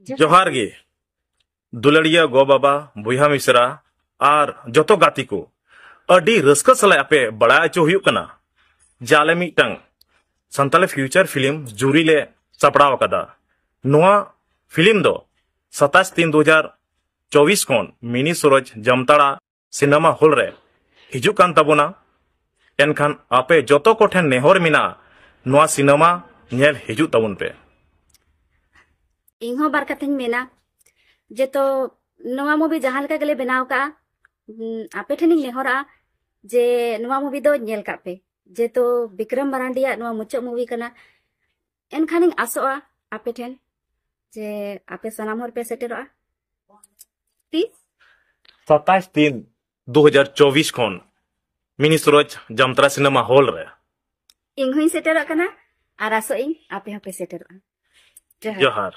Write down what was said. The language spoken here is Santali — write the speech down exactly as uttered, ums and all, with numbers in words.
ᱡᱚᱦᱟᱨ ᱜᱮ ᱫᱩᱞᱟᱹᱲᱤᱭᱟᱹ ᱜᱚ ᱵᱟᱵᱟ, ᱵᱚᱭᱦᱟ ᱢᱤᱥᱨᱟ ᱟᱨ ᱡᱚᱛᱚ ᱜᱟᱛᱮ ᱠᱚ, ᱟᱹᱰᱤ ᱨᱟᱹᱥᱠᱟᱹ ᱥᱟᱞᱟᱜ ᱟᱯᱮ ᱵᱟᱲᱟᱭ ᱦᱚᱪᱚ ᱦᱩᱭᱩᱜ ᱠᱟᱱᱟ ᱡᱮ ᱟᱞᱮ ᱢᱤᱫᱴᱟᱝ ᱥᱟᱱᱛᱟᱞᱤ ᱯᱷᱤᱭᱩᱪᱟᱨ ᱯᱷᱤᱞᱢ ᱡᱩᱨᱤ ᱞᱮ ᱥᱟᱯᱲᱟᱣ ᱟᱠᱟᱫᱟ᱾ ᱱᱚᱣᱟ ᱯᱷᱤᱞᱢ ᱫᱚ ᱥᱟᱛᱟᱥ ᱛᱤᱱ ᱫᱩ ᱦᱟᱡᱟᱨ ᱪᱚᱵᱵᱤᱥ ᱠᱷᱚᱱ ᱢᱤᱱᱤ ᱥᱩᱨᱚᱡᱽ ᱡᱟᱢᱛᱟᱲᱟ ᱥᱤᱱᱮᱢᱟ ᱦᱚᱞ ᱨᱮ ᱦᱤᱡᱩᱜ ᱠᱟᱱ ᱛᱟᱵᱚᱱᱟ᱾ ᱮᱱᱠᱷᱟᱱ ᱟᱯᱮ ᱡᱚᱛᱚ ᱠᱚᱴᱷᱮᱱ ᱱᱮᱦᱚᱨ ᱢᱮᱱᱟᱜᱼᱟ, ᱱᱚᱣᱟ ᱥᱤᱱᱮᱢᱟ ᱧᱮᱞ ᱦᱤᱡᱩᱜ ᱛᱟᱵᱚᱱ ᱯᱮ᱾ ᱤᱧ ᱦᱚᱸ ᱵᱟᱨ ᱠᱟᱛᱷᱟᱧ ᱢᱮᱱᱟ, ᱡᱮ ᱛᱚ ᱱᱚᱣᱟ movie ᱡᱟᱦᱟᱸ ᱞᱮᱠᱟ ᱜᱮᱞᱮ ᱵᱮᱱᱟᱣ ᱠᱟᱜᱼᱟ, ᱩᱸ, ᱟᱯᱮ ᱴᱷᱮᱱᱤᱧ ᱱᱮᱦᱚᱨᱚᱜᱼᱟ ᱡᱮ ᱱᱚᱣᱟ movie ᱫᱚ ᱧᱮᱞ ᱠᱟᱜ ᱯᱮ᱾ ᱡᱮ ᱛᱚ ᱵᱤᱠᱨᱚᱢ ᱢᱟᱨᱟᱱᱰᱤᱭᱟᱜ ᱱᱚᱣᱟ ᱢᱩᱪᱟᱹᱫ movie ᱠᱟᱱᱟ, ᱮᱱᱠᱷᱟᱱᱤᱧ ᱟᱥᱚᱜᱼᱟ ᱟᱯᱮ ᱴᱷᱮᱱ ᱡᱮ ᱟᱯᱮ ᱥᱟᱱᱟᱢ ᱦᱚᱲ ᱯᱮ ᱥᱮᱴᱮᱨᱚᱜᱼᱟ᱾ ᱛᱤᱥ? ᱥᱟᱛᱟᱥ ᱛᱤᱱ ᱫᱩ ᱦᱟᱡᱟᱨ ᱪᱚᱵᱵᱤᱥ ᱠᱷᱚᱱ ᱢᱤᱱᱤ ᱥᱩᱨᱚᱡᱽ ᱡᱟᱢᱛᱟᱲᱟ ᱥᱤᱱᱮᱢᱟ ᱦᱚᱞ ᱨᱮ᱾ ᱤᱧ ᱦᱚᱸᱧ ᱥᱮᱴᱮᱨᱚᱜ ᱠᱟᱱᱟ ᱟᱨ ᱟᱥᱚᱜ ᱤᱧ ᱟᱯᱮ ᱦᱚᱸᱯᱮ ᱥᱮᱴᱮᱨᱚᱜᱼᱟ᱾ ᱡᱚᱦᱟᱨ᱾ ᱡᱚᱦᱟᱨ᱾